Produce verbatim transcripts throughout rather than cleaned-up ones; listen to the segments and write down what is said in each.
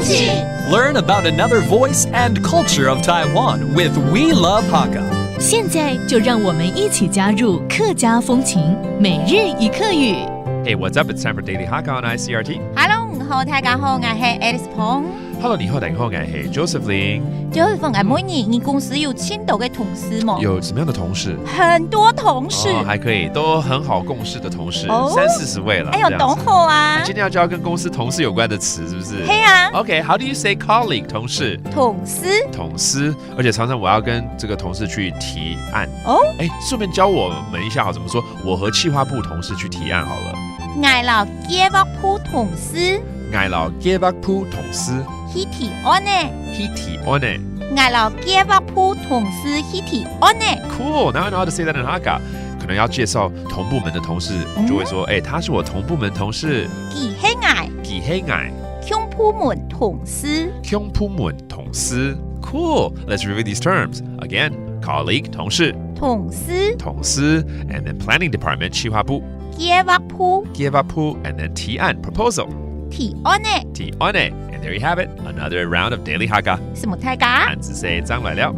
Learn about another voice and culture of Taiwan with We Love Hakka. 现在就让我们一起加入客家风情每日一客语。 Hey, what's up? It's time for Daily Hakka on I C R T. Hello，你好，大家好，我係 Alice 彭。 Hello，你好，大家好，我係 Joseph Ling。 Joseph，哎，每日你公司有盡多个同事無？有什么样的同事？很多同事。哦，还可以，都很好共事的同事，哦。三四十位了。哎呦，这样子。懂好啊。那今天要教跟公司同事有关的词，是不是？嘿啊。 OK，how do you say colleague？同事。同事。同事，而且常常我要跟这个同事去提案。哦。哎，顺便教我们一下好怎么说？我和企划部同事去提案好了。 𠊎摎計畫部同事，𠊎摎計畫部同事去提案呢。去提案呢。 𠊎摎計畫部同事去提案呢。 Cool. Now I know how to say that in Hakka. 可能要介绍同部门的同事，嗯。就会说，哎，他是我同部门同事。佢係𠊎佢係𠊎共部門同事。共部门同事。Cool. Let's review these terms again. Colleague 同事，同事。同事，and then planning department 企划部，計畫部。计划部，and then 提案 proposal，提案呢。提案呢。And there you have it, another round of Daily Hakka. 承蒙大家。恁仔細，正來尞。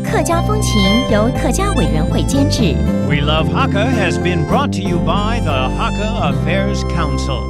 客家风情由客家委员会监制。 We Love Hakka has been brought to you by the Hakka Affairs Council.